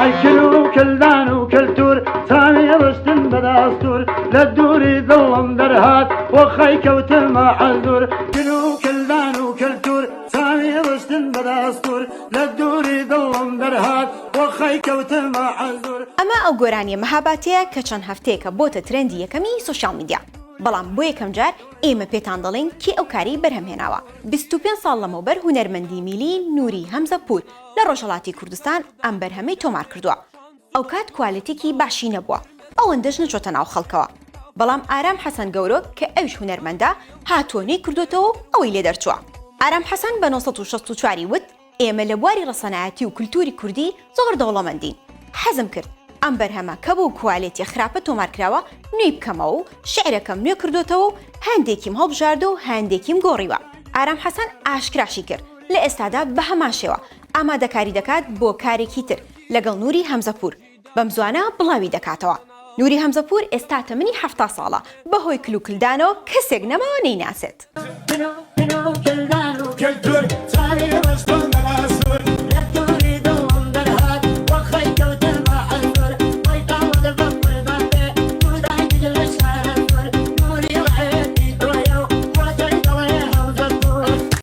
ئەی کل و کلدان و کەلتور چاوی ڕشتن بە دەستور لە دووری دڵم دەرهات وەخەی کەوتمە حەزور کل و کلدان و کەلتور چاوی ڕشتن بە دەستور لە دووری دڵم دەرهات وەخەی کەوتمە حەزور. ئەمە ئەو گۆرانیە مەهاباتیە کە چەند هەفتەیەکە بۆتە trend ی یەکەمی social media، بەڵام بۆ یەکەم جار ئێمە پێتان دەڵێین کێ ئەو کارەی بەرهەم هێناوە. 25 ساڵ لەمەوبەر هونەرمەندی میلی نوری هەمزە پوور لە ڕۆژهەڵاتی کوردستان ئەم بەرهەمەی تۆمار کردووە. ئەوکات کوالێتیکی باشی نەبووە، ئەوەندەش نەچۆتە ناو خەڵکەوە. بەڵام ئارام حەسەن گەورۆک کە ئەویش هونەرمەندە، هاتووە نوێی کردۆتەوە و ئەوەی لێ دەرچووە. ئارام حەسەن بە 964 ی وت، ئێمە لە بواری ڕەسەنایەتی و کولتووری کوردی زۆر دەوڵەمەندین. حەزم کرد ئەم بەرهەمە کە بەو کوالێتیە خراپە تۆمار کراوە نوێی بکەمەوە و شیعرەکەم نوێ کردۆتەوە و هەندێکیم هەڵبژاردوە و هەندێکیم گۆڕیوە. ئارام حەسەن ئاشکراشی کرد، لە ئێستادا بە هەمان شێوە ئامادەکاری دەکات بۆ کارێکی تر لەگەڵ نوری هەمزەپوور، بەمزوانە بڵاوی دەکاتەوە. نوری هەمزەپوور ئێستا تەمەنی 70 ساڵە، بەهۆی کل و کلدانەوە کەسێک نەماوە نەیناسێت.